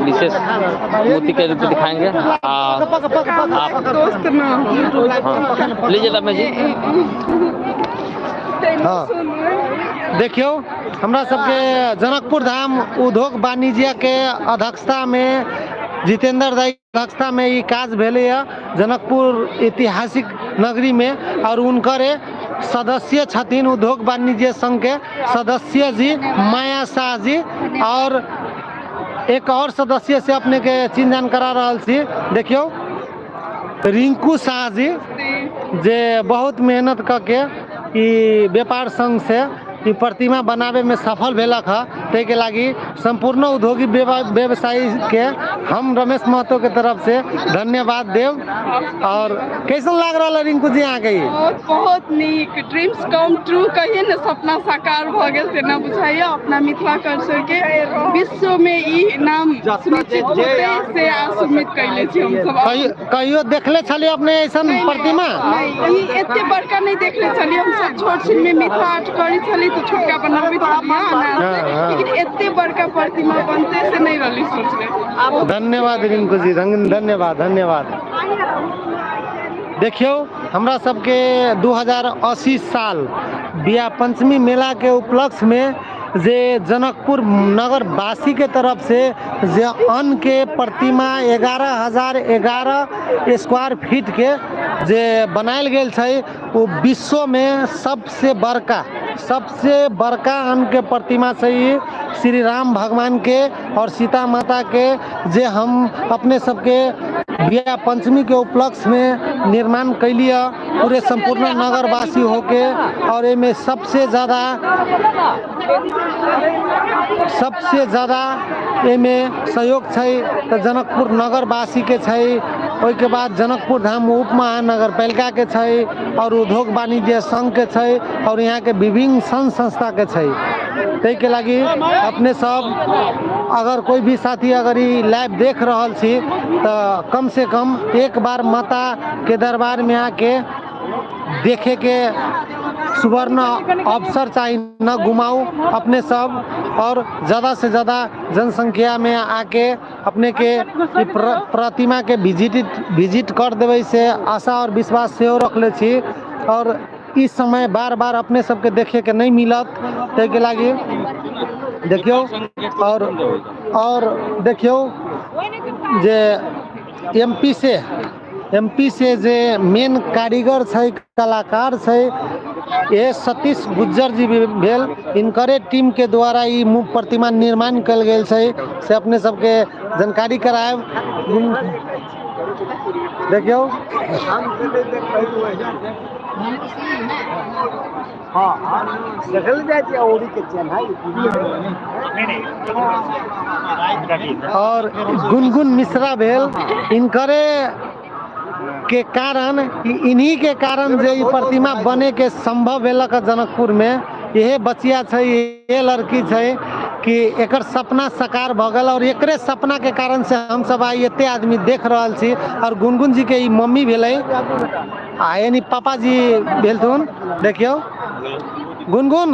विशेष मूर्ति के रूप में दिखाएंगे। आप हाँ, लीजिए रमेश जी। हाँ देखियो, हमरा सबके जनकपुर धाम उद्योग वाणिज्य के अध्यक्षता में जितेंद्र दाई अध्यक्षता में ई काज भेलैया जनकपुर ऐतिहासिक नगरी में, और उनकर सदस्य छथिन उद्योग वाणिज्य संघ के सदस्य जी माया शाह जी, और एक और सदस्य से अपने के चिन्ह जान करा रहल छी। देखियो रिंकू शाह जी जे बहुत मेहनत कऽ के ई व्यापार संघ से ई प्रतिमा बनावे में सफल भेलक हँ, ताहिके लागि सम्पूर्ण उद्योगी व्यवसायी के हम रमेश महतो के तरफ से धन्यवाद देव। और कैसन लाग रहल है रिंकू जी अहाँके ई? बहुत बहुत नीक, ड्रीम्स कम ट्रू कहिए ने, सपना साकार भऽ गेल तेना बुझाइए। अपना मिथिला कल्चर के विश्व में ई नाम सुनिश्चित होतै से आस उम्मीद कैले छी हमसब। कहियो देखले छलियै अपने ऐसन प्रतिमा? नहि, ई एते बड़का नहि देखले छलियै। हमसब छोट छिन में मिथिला आर्ट करै छली तऽ छोटका बनाबै छलियै अनार से, लेकिन एते बड़का प्रतिमा बनतै से नहि रहली सोचले। धन्यवाद रिंकू जी, धन्यवाद धन्यवाद। देखियौ हमरा सबके 2080 साल बियाह पंचमी मेला के उपलक्ष्य में जे जनकपुर नगरवासी के तरफ से जे अन्न के प्रतिमा 11,011 स्क्वायर फीट के जे बनायल गेल छै, ओ विश्व में सबसे बड़का अन्न के प्रतिमा छै ई श्री राम भगवान के और सीता माता के, जे हम अपने सबके बियाह पंचमी के उपलक्ष्य में निर्माण कैलिए पूरे संपूर्ण नगरवासी होके। और एमे सबसे ज़्यादा एमे सहयोग छै तऽ जनकपुर नगरवासी के छै, ओहिके बाद जनकपुर धाम उप महानगर पालिका के छै, और उद्योग वाणिज्य संघ के छै, और यहाँ के विभिन्न संघ संस्था के छै। ताहिके लागि अपने सब अगर कोई भी साथी अगर ई लाइव देख रहल छी तऽ कम से कम एक बार माता के दरबार में आके देखे के सुवर्ण अवसर चाही, न घुमाऊ अपने सब, और ज़्यादा से ज़्यादा जनसंख्या में आके अपने के ई प्रतिमा के विजिट कर देबै से आशा और विश्वास सेहो रखले छी। और इस समय बार बार अपने सबके देखे के नहीं मिलत, ताहिके लागि देखियौ। और देखियौ जे एमपी से जे मेन कारीगर छै, कलाकार छै, ए सतीश गुज्जर जी भी भेल, इनकरे टीम के द्वारा ई प्रतिमा निर्माण कयल गेल छै, से अपने सबके जानकारी करायब। देखियौ देखल जाइ छै औरी के चेन है। और गुनगुन मिश्रा भेल, इनकरे के कारण, इन्हीं के कारण जे ई प्रतिमा बने के संभव भेलक जनकपुर में। इहे बचिया छै, इहे लड़की छै कि एकर सपना साकार भऽ गेल, और एकरे सपना के कारण से हम सब आइ एते आदमी देख रहल छी। और गुनगुन जी के ई मम्मी भेलै आ यानी पापा जी भेलथुन। देखियौ गुनगुन,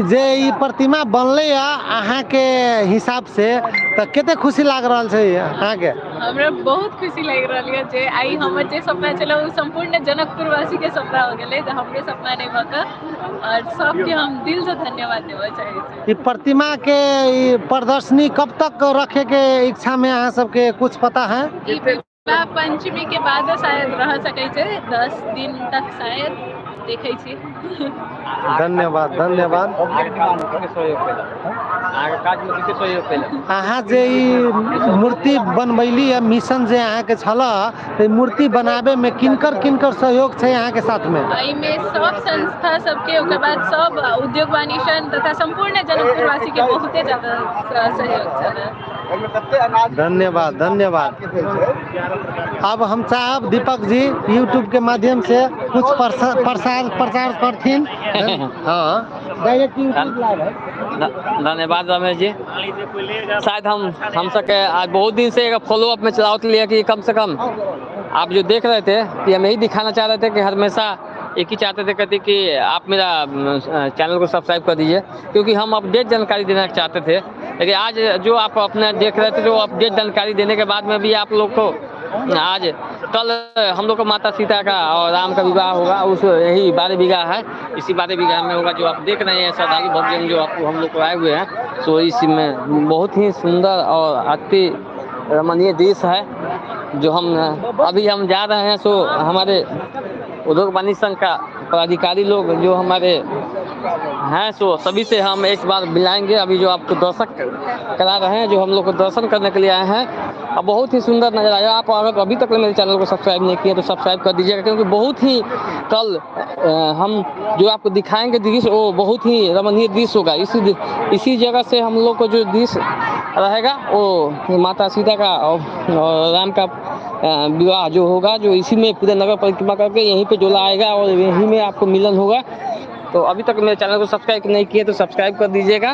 जे ई प्रतिमा बनलै है अहाँके हिसाब से तऽ कते खुशी लाग रहल छै अहाँके? हमरा बहुत खुशी लागि रहल यऽ जे आइ हमर जे सपना छलै ओ सम्पूर्ण जनकपुरवासी के सपना हो गेलै, तऽ हमरे सपना नहि भऽ कऽ, और सबके हम दिल से धन्यवाद देबऽ चाहै छी। ई प्रतिमा के ई प्रदर्शनी कब तक रखे के इच्छा में अहाँ सबके कुछ पता है? ई विवाह पंचमी के बाद शायद रह सकै छै, 10 दिन तक शायद, देखै छी। धन्यवाद धन्यवाद। अहाँ जे ई मूर्ति बनबैली है, मिशन जे अहाँके छल, तऽ मूर्ति बनाबे में किनकर किनकर सहयोग छै अहाँके साथ में? एहिमे सब संस्था सबके, ओकर बाद सब उद्योग वाणिज्य तथा सम्पूर्ण जनकपुरवासी के बहुते ज्यादा सहयोग छल। धन्यवाद धन्यवाद। अब हम चाहब दीपक जी यूट्यूब के माध्यम से कुछ प्रचार करथिन। हाँ, डायरेक्ट यूट्यूब लाइव है। धन्यवाद रमेश जी। शायद हम सबके आज बहुत दिन से एक फॉलो अप में चलावत लिया कि कम से कम आप जो देख रहे थे कि हम यही दिखाना चाह रहे थे कि हमेशा एक ही चाहते थे, कहते कि आप मेरा चैनल को सब्सक्राइब कर दीजिए, क्योंकि हम अपडेट जानकारी देना चाहते थे। लेकिन आज जो आप अपने देख रहे थे, जो अपडेट जानकारी देने के बाद में भी आप लोग को आज कल हम लोग को माता सीता का और राम का विवाह होगा, उस यही 12 बीघा है, इसी 12 बीघा में होगा। जो आप देख रहे हैं श्रद्धालु भक्तजन जो आपको हम लोग को आए हुए हैं, तो इसमें बहुत ही सुंदर और अति रमणीय दृश्य है जो हम अभी हम जा रहे हैं। सो हमारे उद्योग वाणिज्य संघ का पदाधिकारी लोग जो हमारे हैं, सो सभी से हम एक बार मिलाएंगे। अभी जो आपको दर्शक करा रहे हैं, जो हम लोग को दर्शन करने के लिए आए हैं, अब बहुत ही सुंदर नजर आया। आप अगर अभी तक मेरे चैनल को सब्सक्राइब नहीं किए तो सब्सक्राइब कर दीजिएगा, क्योंकि बहुत ही कल हम जो आपको दिखाएंगे दृश्य, वो बहुत ही रमणीय दृश्य होगा। इसी इसी जगह से हम लोग को जो दृश्य रहेगा वो माता सीता का और राम का विवाह जो होगा, जो इसी में पूरे नगर परिक्रमा करके यहीं पे डोला आएगा और यहीं में आपको मिलन होगा। तो अभी तक मेरे चैनल को सब्सक्राइब नहीं किए तो सब्सक्राइब कर दीजिएगा।